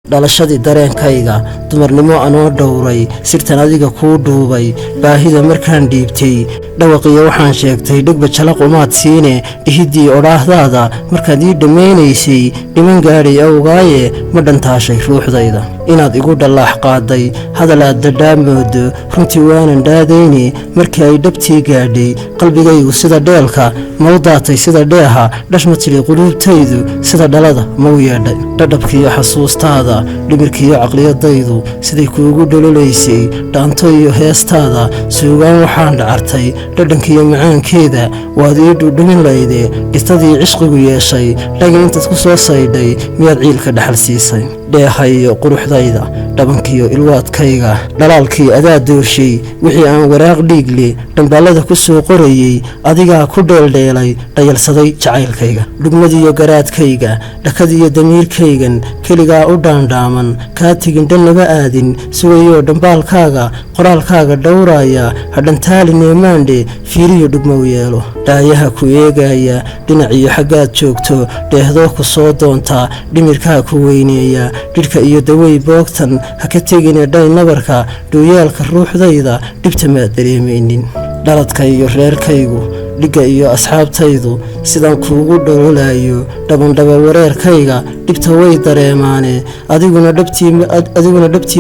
Dhalashadii dareenkayga, dumarnimo anoo dhowray, sirtan adiga kuu dhuubay, baahida markaan dhiibtay, dhawaqiyo waxaan sheegtay dhegba jalaq umaad siine. Dhihiddii odhaahdaada markaad ii dhammaynaysay, dhiman gaadhay awgaaye, ma dhantaashay ruuxdayda inaad igu dhallaax qaaday hadalaad dadhaa moodo. Runtii waanan dhaadayne, markii ay dhabtii gaadhay, qalbigaygu sida dheelka mau daatay, sida dheeha dhash ma tidhi, quluubtaydu sida dhalada mau yeedhay. Dhadhabkiiyo xasuustaada, dhimirkiiyo caqliyadaydu siday kuugu dhololaysay, dhaanto iyo heestaada, suugaan waxaan dhacartay dhadhankiiyo macaankeeda waad ii dhudhumin layde. Dhitadii cishqigu yeeshay, dhagin intaad ku soo saydhay, miyaad ciilka dhaxal siisay? Dheehayo quruxdayda, dhabankiyo ilwaadkayga, dhalaalkii adaa doorshay. Wixii aan waraaq dhiigle dhambaalada ku soo qorayey, adigaa ku dheeldheelay, dhayalsaday jacaylkayga. Dhugmadiyo garaadkayga, dhakadiyo damiirkaygan keligaa u dhaandhaaman, kaa tegin dhannaba aadin, sugayoo dhambaalkaaga, qoraalkaaga dhowraaya. Hadhantaali neemaandhe, fiiriyo dhugmow yeelo. Dhaayaha ku eegaya dhinaciyo xaggaad joogto, dheehdoo ku soo doontaa, dhimirkaa ku weyneeya. Dhidhka iyo dawey boogtan ha ka tegine, dhay nabarka dhuuyaalka ruuxdayda, dhibta maad dareemaynin. Dhaladka iyo reerkaygu, dhigga iyo asxaabtaydu sidaan kuugu dhololayo, dhabandhaba wareerkayga, dhibta way dareemaane. Adiguna dhabtii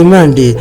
maandhe,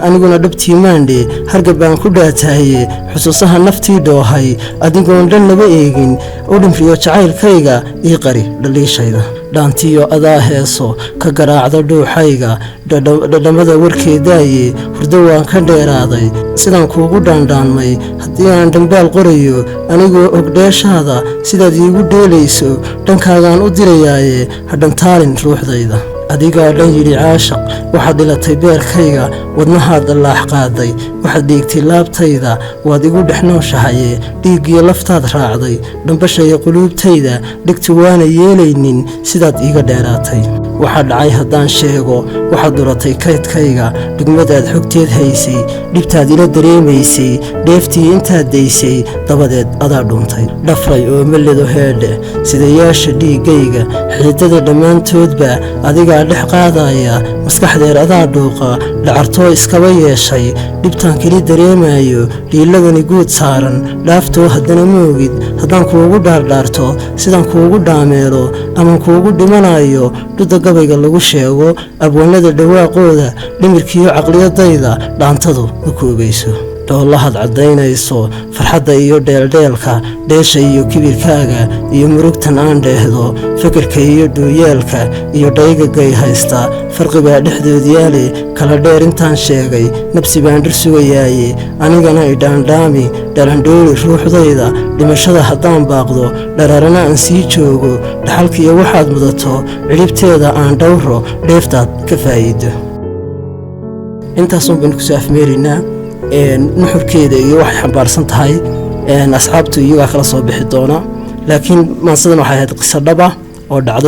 aniguna dhabtii maandhe, hargab baan ku dhaataaye. Xusuusaha naftii dhoohay, adigoon dhan laba eegin, u dhimriyo jacaylkayga, ii qari dhaliishayda. Dhaantiyo adaa heeso ka garaacda dhuuxayga, dhadhamada warkeedaaye, hurdo waan ka dheeraaday sidaan kuugu dhaandhaanmay. Haddii aan dhambaal qorayo, anigoo og dheeshaada sidaad iigu dheelayso, dhankaagaan u dirayaaye, hadhantaalin ruuxdayda. Adigaa dhan yidhi caashaq, waxaad dhilatay beerkayga, wadnahaad dallaax qaaday, waxaad dhiigtay laabtayda, waad igu dhex nooshahaye. Dhiiggiyo laftaad raacday, dhambashaya quluubtayda, dhegtu waana yeelaynin sidaad iiga dheeraatay. Waxaa dhacay haddaan sheego, waxaad duratay kaydkayga, dhugmadaad xogteed haysay, dhibtaad ila dareemaysay, dheeftii intaad daysay dabadeed adaa dhuuntay. Dhafray oo meledo heedhe, sidayaasha dhiiggayga, xididada dhammaantoodba adigaa dhex qaadaya, maskaxdeer adaa dhuuqa, dhacartoo iskaba yeeshay. Dhibtaan keli dareemayo, dhiiladani guud saaran, dhaaftoo haddana moogid. Haddaan kuugu dhaardhaarto, sidaan kuugu dhaameelo, aman kuugu dhimanayo, dhudda gabayga lagu sheego, abwanada dhawaaqooda, dhimirkiiyo caqliyadayda, dhaantadu ma koobayso. Dhoollahaad caddaynayso, farxadda iyo dheeldheelka, dheesha iyo kibirkaaga, iyo murugtan aan dheehdo, fikirka iyo dhuuyaalka, iyo dhaygagay haysta, farqibaa dhexdood yaale kala dheer. Intaan sheegay nabsi baan dhir sugayaaye, anigana idhaandhaami, dhalandhooli ruuxdayda. Dhimashada haddaan baaqdo, dhararana aan sii joogo, dhaxalkiiyo waxaad mudato, cidhibteeda aan dhowro, dheeftaad ka faa'iido. Intaasun baynu kusoo afmeeraynaa. Nuxurkeeda iyo waxay xambaarsan tahay asxaabtu iyagaa kala soo bixi doona, laakiin maansadan waxay ahayd qiso dhaba oo dhacday.